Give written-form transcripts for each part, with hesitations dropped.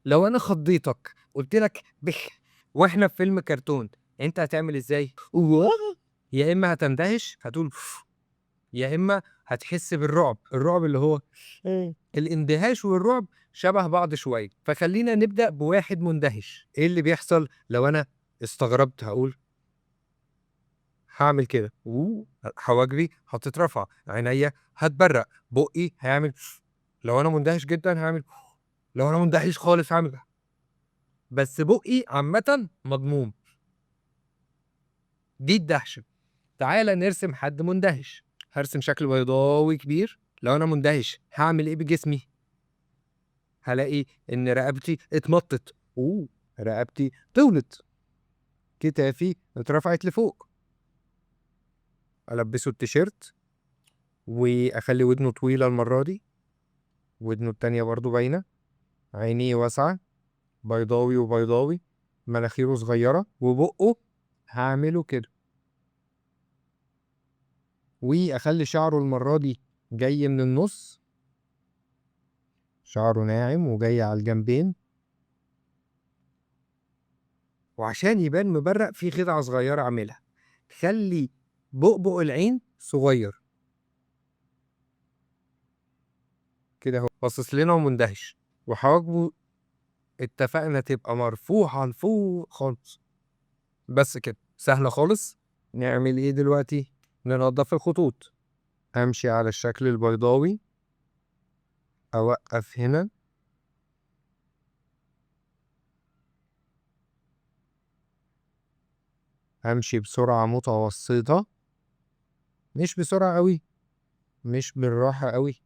لو انا خضيتك قلت لك بخ واحنا في فيلم كرتون، انت هتعمل ازاي؟ يا اما هتندهش هتقول، يا اما هتحس بالرعب، الرعب اللي هو الاندهاش والرعب شبه بعض شوية. فخلينا نبدا بواحد مندهش. ايه اللي بيحصل لو انا استغربت؟ هقول هعمل كده، حواجبي هتترفع، عينيا هتبرق، بقي هيعمل. لو انا مندهش جدا هعمل، لو انا مندهش خالص هعمل، بس بقي عامة مضموم. دي الدهشة. تعالى نرسم حد مندهش. هرسم شكل بيضاوي كبير. لو انا مندهش هعمل ايه بجسمي؟ هلاقي ان رقبتي اتمطت، رقبتي طولت، كتافي اترفعت لفوق. البسه التيشيرت واخلي ودنه طويلة المرة دي، ودنه التانية برضو باينة، عينيه واسعة، بيضاوي وبيضاوي، مناخيره صغيرة، وبقه هعمله كده، واخلي شعره المرة دي جاي من النص، شعره ناعم وجاي على الجنبين. وعشان يبان مبرق في خدعة صغيرة اعملها، خلي بؤبؤ العين صغير كده اهو، باصص لنا ومندهش، وحواجبه اتفقنا تبقى مرفوعة لفوق خالص. بس كده سهلة خالص. نعمل ايه دلوقتي؟ ننظف الخطوط. امشي على الشكل البيضاوي، اوقف هنا، امشي بسرعة متوسطة، مش بسرعة قوي مش بالراحة قوي.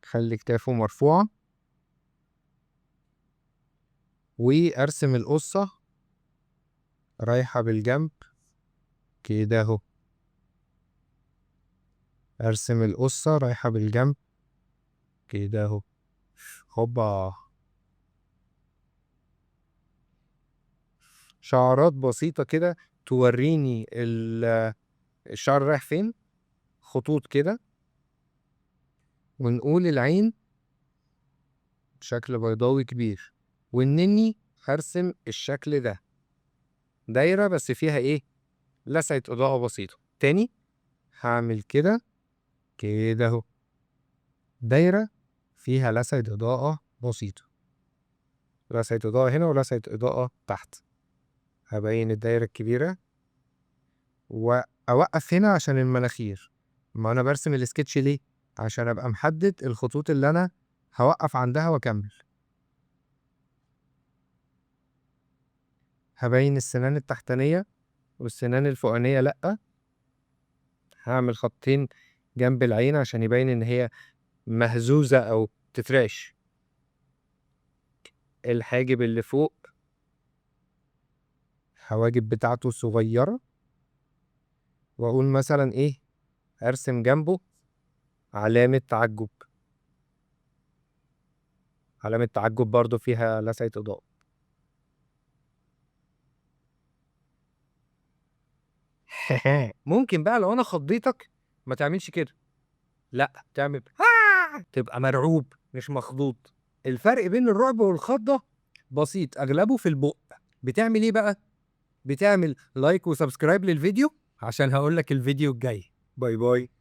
خلي كتافه مرفوعة، وارسم القصة رايحة بالجنب كده اهو. ارسم القصة رايحة بالجنب كده اهو. هوبا، شعرات بسيطة كده توريني الشعر رايح فين، خطوط كده. ونقول العين بشكل بيضاوي كبير، والنني هرسم الشكل ده دايرة بس فيها ايه؟ لسعة إضاءة بسيطة. تاني هعمل كده كده اهو، دايرة فيها لسعة إضاءة بسيطة، لسعة إضاءة هنا ولسعة إضاءة تحت. هبين الدايرة الكبيرة وأوقف هنا عشان المناخير. ما أنا برسم السكتش ليه؟ عشان أبقى محدد الخطوط اللي أنا هوقف عندها وأكمل. هبين السنان التحتانية والسنان الفوقانية لأ. هعمل خطين جنب العين عشان يبين إن هي مهزوزة أو تترعش. الحاجب اللي فوق الحواجب بتاعته صغيرة، وأقول مثلا إيه؟ أرسم جنبه علامة تعجب، علامة تعجب برضو فيها لسعة إضاءة. ممكن بقى لو أنا خضيتك ما تعملش كده، لأ تعمل تبقى مرعوب مش مخضوض. الفرق بين الرعب والخضة بسيط، أغلبه في البق. بتعمل إيه بقى؟ بتعمل like و subscribe للفيديو عشان هقولك الفيديو الجاي. bye bye.